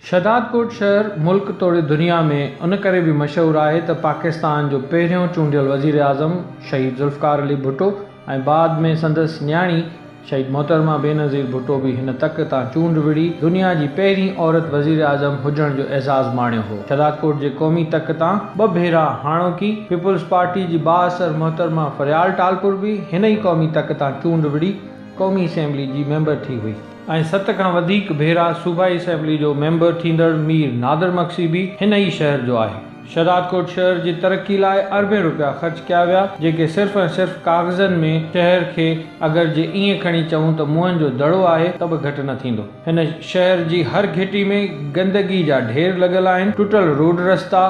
شهدادڪوٽ شهر ملڪ توڙي دنيا ۾ ان ڪري به مشهور آهي ته پاڪستان جو پهريون چونڊيل وزيراعظم شهيد ذوالفقار علي ڀٽو ۽ بعد ۾ سندس نياڻي شهيد محترمه بينظير ڀٽو به هن تڪ تان چونڊ وڙهي دنيا جي پهرين عورت وزيراعظم هجڻ جو اعزاز ماڻيو هو. شهدادڪوٽ جي قومي تڪ تان ٻه ڀيرا هاڻوڪي پيپلز پارٽي جي بااثر محترمه فريال ٽالپر به هن ئي قومي تڪ تان چونڊ وڙهي قومي اسيمبلي جي ميمبر ٿي هئي. ۽ ست کان وڌيڪ ڀيرا صوبائي اسيمبلي جو ميمبر ٿيندڙ مير نادر مگسي به هن ئي شهر جو آهي. شهدادڪوٽ شهر جي ترقي لاء اربين روپيا خرچ ڪيا ويا جيڪي صرف ۽ صرف ڪاغذن ۾ شهر کي اگر جي ائين کڻي چئون ته موهن جو دڙو آهي ته به گهٽ نه ٿيندو. هن شهر جي هر گهٽي ۾ گندگي جا ڍير لڳل آهن، ٽٽل روڊ رستا،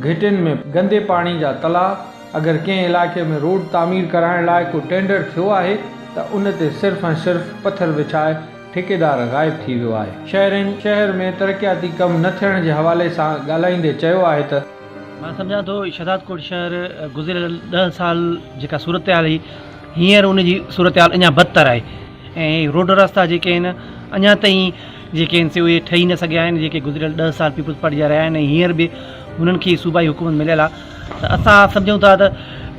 گهٽين ۾ گندي پاڻي جا تلاء، اگر ڪنهن علائقي ۾ روڊ تعمير ڪرائڻ لاء ڪو ٽينڊر ٿيو آهي ته ان تي صرف ۽ صرف پٿر وڇائي ٺيڪيدار غائب ٿي ويو آهي. شهرين شهر ۾ ترقياتي ڪم نه ٿيڻ جي حوالي سان ڳالهائيندي چيو آهي ته. مان سمجهان ٿو شهدادڪوٽ شهر گذريل ڏهه سال جيڪا صورتحال هئي هينئر ان جي صورتحال اڃا بدتر آهي ۽ روڊ رستا جيڪي آهن اڃا تائين جيڪي آهن سي اهي ٺهي نه سگهيا آهن جيڪي گذريل ڏهه سال پيپلز پارٽي جا رهيا آهن ۽ هينئر به هنن کي صوبائي حڪومت مليل آهي ته اسان سمجهون ٿا ته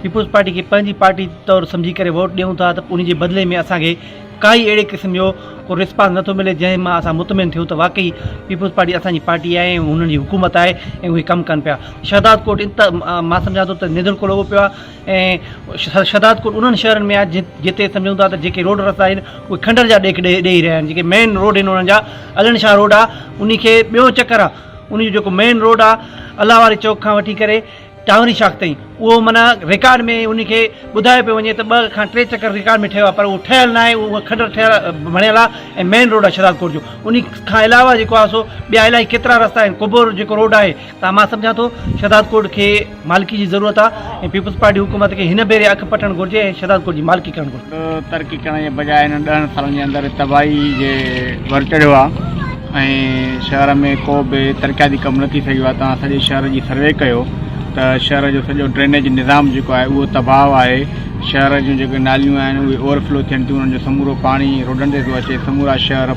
پيپلز پارٽي کي پنهنجي پارٽي طور سمجهي ڪري ووٽ ڏيون ٿا ته ان جي بدلي ۾ اسان کي ڪائي اهڙي قسم جو ڪو رسپانس نٿو ملي جنهن مان اسان مطمئن ٿيون ته واقعي پيپلز پارٽي اسان جي پارٽي آهي ۽ هنن جي حڪومت آهي ۽ اهي ڪم ڪن پيا شهداد ڪوٽ مان سمجهان ٿو ته نڌڻڪو لڳو پيو آهي ۽ شهداد ڪوٽ انهن شهرن ۾ آهي جتي سمجهون ٿا ته جيڪي روڊ رستا آهن اهي کنڊر جا ڏيک ڏيئي رهيا آهن جيڪي مين روڊ آهن انهن جا علڻ شاهه روڊ آهي ان کي ٻيو چڪر آهي ان جو جيڪو مين روڊ آ الله واري چوڪ کان وٺي ڪري ٽانوري شاخ تائين اهو معنيٰ رڪارڊ ۾ ان کي ٻڌايو پيو وڃي ته ٻه کان ٽي چڪر رڪارڊ ۾ ٺهيو آ پر اهو ٺهيل ناهي اهو کنڊر ٺهيل بڻيل آ ۽ مين روڊ آ شهدادڪوٽ جو ان کان علاوه جيڪو آ سو ٻيا الائي ڪيترا رستا آهن قبور جيڪو روڊ آهي ته مان سمجهان ٿو شهدادڪوٽ کي مالڪي جي ضرورت آ ۽ پيپلز پارٽي حڪومت کي هن ڀيري اک پٽڻ گهرجي ۽ شهدادڪوٽ جي مالڪي ڪرڻ گهرجي. ترقي ڪرڻ جي بجاء هنن ڏهن سالن جي اندر تباهي جي ور چڙهيو آهي ۽ شهر ۾ ڪو به ترقياتي ڪم نه ٿي سگهيو آهي توهان سڄي شهر جي سروي ڪيو ته شهر جو سڄو ڊرينيج نظام جيڪو آهي اهو تباهه آهي شهر جون جيڪي ناليون آهن اهي اوور فلو ٿين ٿيون انهن جو سمورو پاڻي روڊن تي ٿو اچي سمورا شهر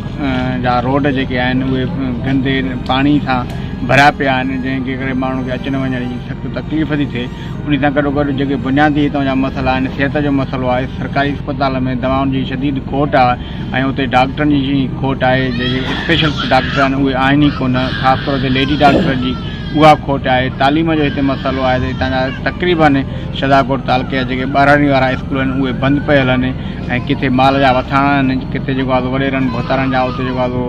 جا روڊ جيڪي آهن اهي گندي پاڻي سان ڀريا پيا آهن جنهن جي ڪري ماڻهن کي اچڻ وڃڻ جي سخت تڪليف ٿي ٿئي انهي سان گڏوگڏ جيڪي بنيادي هتان جا مسئلا آهن صحت جو مسئلو آهي سرڪاري اسپتال ۾ دوائن جي شديد کوٽ آهي ۽ اتي ڊاڪٽرن جي کوٽ آهي جيڪي اسپيشلسٽ ڊاڪٽر آهن اهي آهن ئي ڪونه خاص طور تي ليڊي ڊاڪٽر جي اها کوٽ آهي تعليم جو هتي مسئلو آهي ته هتان جا تقريبن شهدادڪوٽ تعلقي جا جيڪي ٻهراڙي وارا اسڪول آهن اهي بند پيل آهن ۽ ڪٿي مال جا وٿاڻ آهن ڪٿي جيڪو آهي وڏيرن ڀوتارن جا اتي جيڪو آهي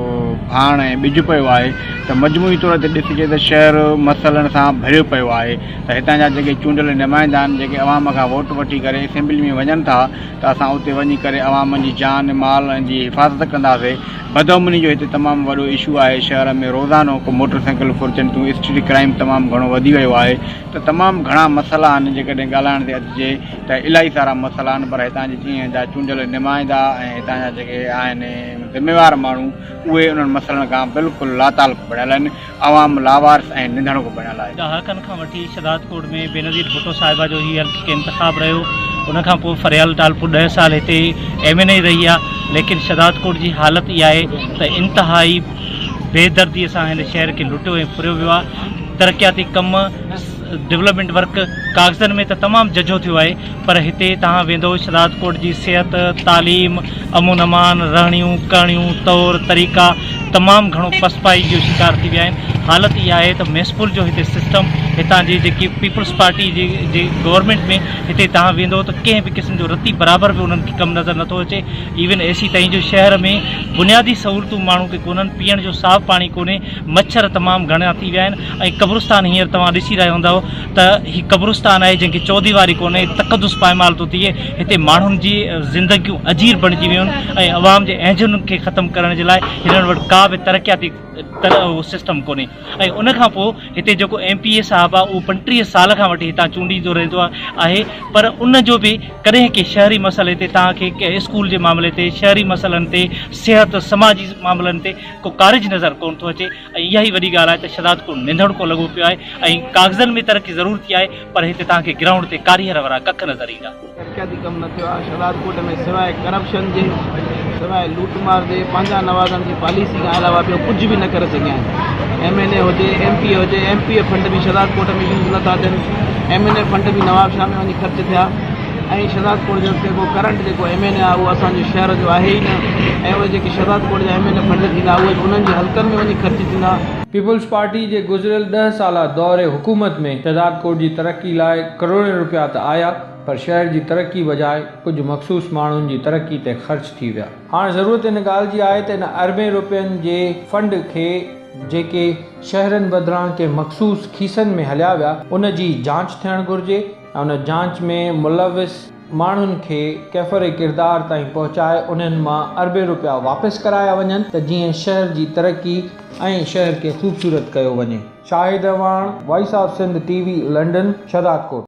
ڀاڻ ۽ ٻج پيو آهي ته مجموعي طور تي ڏسجي ته شهر مسئلن سان ڀريو پيو آهي ته هتان جا جيڪي چونڊيل نمائندا آهن جيڪي عوام کان ووٽ وٺي ڪري اسيمبلي ۾ وڃن ٿا ته اسان اتي وڃي ڪري عوام جي جان مال جي حفاظت ڪنداسي بدامني جو هتي تمام وڏو اشو آهي شهر ۾ روزانو ڪو موٽر سائيڪل ڦرجن ٿيون اسٽريٽ ڪرائيم تمام گهڻو وڌي ويو آهي ته تمام گهڻا مسئلا آهن جيڪڏهن ڳالهائڻ تي اچجي ته الاهي سارا مسئلا آهن پر هتان جي جا چونڊيل نمائندا ۽ هتان جا جيڪي آهن ذميوار ماڻهو اهي انهن مسئلن کان بلڪل لاتعلق بڻيل آهن عوام لاوارث ۽ نڌڻڪو بڻيل آهي. ڏهاڪن کان وٺي شھدادڪوٽ ۾ بينظير ڀٽو صاحبه جو هي حلقي کي انتخاب رهيو ان کان پوء فريال ٽالپور ڏهه سال هتي ايم اين اي رهي آ ليڪن شھدادڪوٽ جي حالت اها آهي ته انتهائي بي دردي سان هن شهر کي لٽيو ۽ ڦريو ويو آ ترقياتي ڪم ڊولپمينٽ ورڪ ڪاغذن ۾ ته تمام ججهو ٿيو آهي پر هتي توهان ويندو شھدادڪوٽ جي صحت، تعليم، امن امان، رهڻيون ڪهڻيون، طور طريقا تمام گهڻو پسپائي جو شڪار ٿي ويا آهن. حالت اها آهي ته ميونسپل جو هتي سسٽم هتان جي جيڪي پيپلز پارٽي جي جي گورنمينٽ ۾ هتي توهان ويندو ته ڪنهن به قسم جو رتي برابر به انهن کي ڪم نظر نٿو اچي ايون ايسي تائين جو شهر ۾ بنيادي سهولتون ماڻهو کي ڪونهن پيئڻ جو صاف پاڻي ڪونهي مڇر تمام گهڻا ٿي ويا آهن ۽ قبرستان هينئر توهان ڏسي رهيا هوندؤ ته هي قبرستان آهي جنهن کي چوديواري ڪونهي، تقدس پائمال ٿو ٿئي، هتي ماڻهن جي زندگيون اجير بڻجي ويون آهن ۽ عوام جي اهنجن کي ختم ڪرڻ جي لاء هنن وٽ ڪا به ترقياتي سسٽم ڪونهي ۽ ان کان پوء هتي جيڪو ايم پي اي صاحب آهي اهو 35 سال کان وٺي هتان چونڊيندو رهندو آهي پر ان جو به ڪڏهن ڪي شهري مسئلي تي توهان کي اسڪول جي معاملي تي شهري مسئلن تي صحت سماجي معاملن تي ڪو ڪارج نظر ڪونه ٿو اچي ۽ اها ئي وڏي ڳالهه آهي ته شهدادڪوٽ ننڌڻڪو لڳو پيو آهي ۽ ڪاغذن ۾ ترقي ضرور ٿي آهي پر هتي توهان کي گرائونڊ تي ڪاريهر وارا ڪک نظر ايندا. ترقياتي ڪم نه ٿيو آهي شهدادڪوٽ ۾ سواء ڪرپشن جي. سواء لوٽ مار جي پنهنجا نوازڻ جي پاليسي کان علاوه ٻيو ڪجهه به نه ڪري سگهيا آهن. ايم اين اي هجي، ايم پي اي هجي، ايم پي اي فنڊ به شهدادڪوٽ ۾ يوز نٿا ٿين، ايم اين اي فنڊ به نوابشاهه ۾ وڃي خرچ ٿيا ۽ شهدادڪوٽ جو جيڪو ڪرنٽ جيڪو ايم اين اي آهي اهو اسان جي شهر جو آهي ئي نه ۽ اهي جيڪي شهدادڪوٽ جا ايم اين اي فنڊ ٿيندا اهي به انهن جي حلقن ۾ وڃي خرچ ٿيندا. پيپلز پارٽي جي گذريل ڏهه سالا دور حڪومت ۾ شهدادڪوٽ جي ترقي لاء ڪروڙين رپيا ته آيا پر شهر جي ترقي بجاء ڪجهه مخصوص ماڻهن جي ترقي تي خرچ ٿي ويا. هاڻ ضرورت ان ڳالهه جي آهي ته ان اربين روپين جي فنڊ کي جيڪي شهرن بدران ڪنهن مخصوص کيسن ۾ هليا ويا ان جي جاچ ٿيڻ گهرجي ۽ ان جاچ ۾ ملوث ماڻهن کي ڪيفر ڪردار تائين پهچائي انهن مان اربين روپيا واپس ڪرايا وڃن ته جيئن شهر جي ترقي ۽ شهر کي خوبصورت ڪيو وڃي. Shahid Awan, voice of Sindh T V, London, Shahdadkot.